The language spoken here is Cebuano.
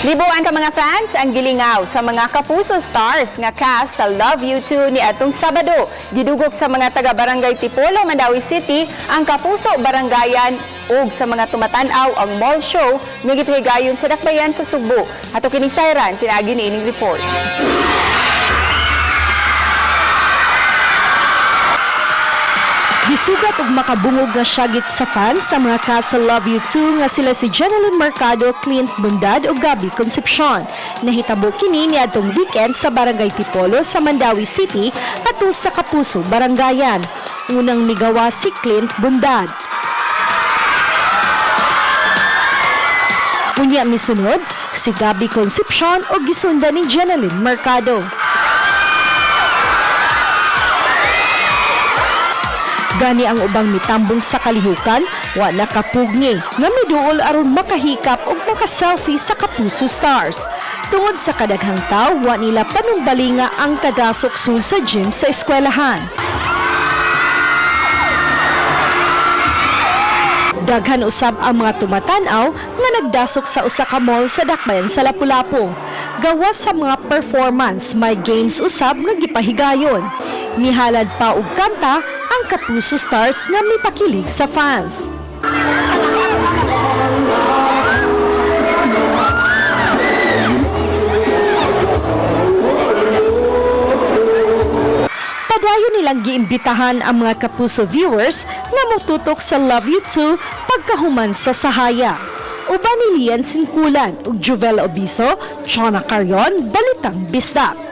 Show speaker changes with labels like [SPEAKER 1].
[SPEAKER 1] Libuan ka mga fans ang gilingaw sa mga Kapuso stars nga cast sa Love You Too ni atong Sabado. Gidugok sa mga taga Barangay Tipolo, Mandaue City ang Kapuso Barangayan ug sa mga tumatan-aw ang mall show nga gipahigayon sa Dakbayan sa Sugbo. Ato kining sayran pinaagi niining report.
[SPEAKER 2] Gisugat og makabungog nga syagit sa fans sa mga cast sa Love You Too nga sila si Jennylyn Mercado, Clint Bundad ug Gabby Concepcion. Nahitabo kini niadtong weekend sa Barangay Tipolo sa Mandaue City ato sa Kapuso, Barangayan. Unang migawa si Clint Bundad. Unya misunod si Gabby Concepcion ug gisundan ni Jennylyn Mercado. Gani ang ubang mitambong sa kalihukan, wa nakapugni nga miduol aron makahikap og makaselfie sa Kapuso Stars. Tungod sa kadaghang tawo, wa nila panumbalinga ang kadasok sul sa gym sa eskwelahan. Daghan usab ang mga tumatan-aw nga nagdasok sa usa ka mall sa Dakbayan sa Lapu-Lapu. Gawas sa mga performance, may games usab nga gipahigayon. Mihalad pa og kanta ang Kapuso Stars nga mipakilig sa fans. Padayon nilang giimbitahan ang mga Kapuso viewers nga motutok sa Love You Too pagkahuman sa Sahaya. Uban ni Lian Sinkulan ug Juvel Obiso, Chona Carion, Balitang Bisdak.